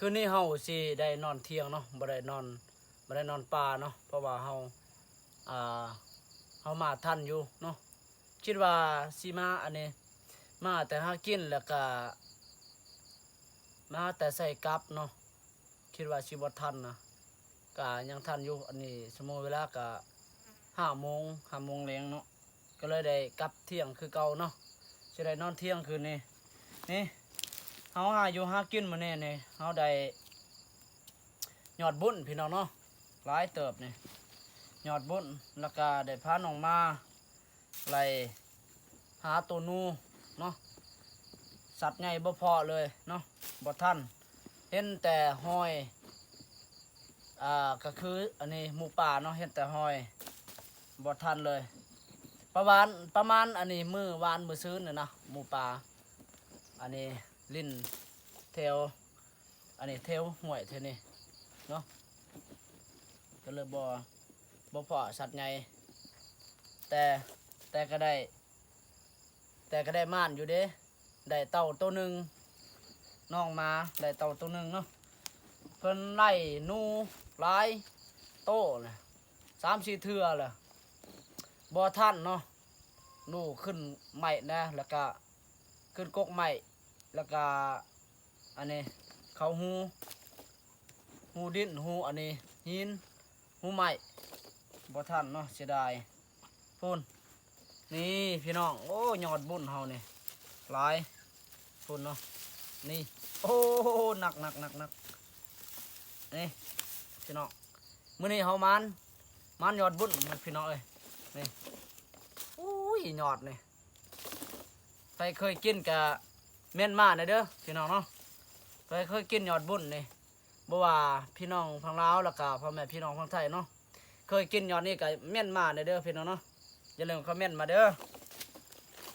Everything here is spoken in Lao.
ຄືນນີ້ເຮົາຊິໄດ້ນອນທ່ຽງເນາະ ບໍ່ໄດ້ນອນ ບໍ່ໄດ້ນອນປ່າເນາະ ເພາະວ່າເຮົາ ອ່າ ເຮົາມາທັນຢູ່ເນາະ ຄິດວ່າຊິມາອັນນີ້ ມາແຕ່ຫາກິນ ແລ້ວກະມາແຕ່ໃສ່ກັບເນາະ ຄິດວ່າຊິບໍ່ທັນນະ ກະຍັງທັນຢູ່ ອັນນີ້ຊົ່ວໂມງເວລາກະຫ້າໂມງ ຫ້າໂມງແລງເນາະ ກໍເລີຍໄດ້ກັບທ່ຽງຄືເກົ່າເນາະ ຊິໄດ້ນອນທ່ຽງຄືນນີ້ ນີ້ ເຮົາຫາຢູ່ຫາກິນມື້ນີ້ນີ້ ເຮົາໄດ້ຍອດບຸນພີ່ນ້ອງເນາະ ຫຼາຍເຕີບນີ້ ຍອດບຸນ ແລ້ວກະໄດ້ພານ້ອງມາໄລ່ຫາໂຕໜູເນາະ ສັດໃຫຍ່ບໍ່ພໍ້ເລີຍເນາະ ບໍ່ທັນ ເຫັນແຕ່ຮອຍ ອ່າ ກໍຄືອັນນີ້ໝູປ່າເນາະ ເຫັນແຕ່ຮອຍ ບໍ່ທັນເລີຍ ປະມານ ປະມານອັນນີ້ມື້ວານມື້ຊືນນີ້ນະ ໝູປ່າ ອັນນີ້ຫຼິ້ນແຖວ ອັນນີ້ແຖວຫ້ວຍແຖວນີ້ເນາະ ກໍເລີຍບໍ່ ບໍ່ພໍ້ສັດໃຫຍ່ ແຕ່ ແຕ່ກໍໄດ້ ແຕ່ກໍໄດ້ໝານຢູ່ເດ້ ໄດ້ເຕົ່າໂຕໜຶ່ງ ນ້ອງມາໄດ້ເຕົ່າໂຕໜຶ່ງເນາະ ເພິ່ນໄລ່ໜູຫຼາຍໂຕແຫຼະ ສາມສີ່ເທື່ອແຫຼະ ບໍ່ທັນເນາະ ໜູຂຶ້ນໄມ້ນະ ແລ້ວກະຂຶ້ນກົກໄມ້ ແລ້ວກະອັນນີ້ເຂົ້າຮູ ຮູດິນ ຮູອັນນີ້ຫີນ ຮູໄມ້ ບໍ່ທັນເນາະ ເສຍດາຍ ພຸ້ນ ນີ້ພີ່ນ້ອງ ໂອ້ ຍອດບຸນເຮົານີ້ຫຼາຍ ພຸ້ນເນາະ ນີ້ ໂອ້ ໜັກໆໆໆ ນີ້ພີ່ນ້ອງ ມື້ນີ້ເຮົາມານ ມານຍອດບຸນພີ່ນ້ອງເອີຍ ນີ້ ໂອ້ຍ ຍອດນີ້ ໃຜເຄີຍກິນກະເມັ້ນມາແດ່ເດີພີ່ນ້ອງເນາະ ໃຜເຄີຍກິນຍອດບຸນນີ້ ບໍ່ວ່າພີ່ນ້ອງຝັ່ງລາວ ແລ້ວກະພໍ່ແມ່ພີ່ນ້ອງຝັ່ງໄທເນາະ ເຄີຍກິນຍອດນີ້ກະເມັ້ນມາແດ່ເດີພີ່ນ້ອງເນາະ ຢ່າລືມຄອມເມັ້ນມາເດີ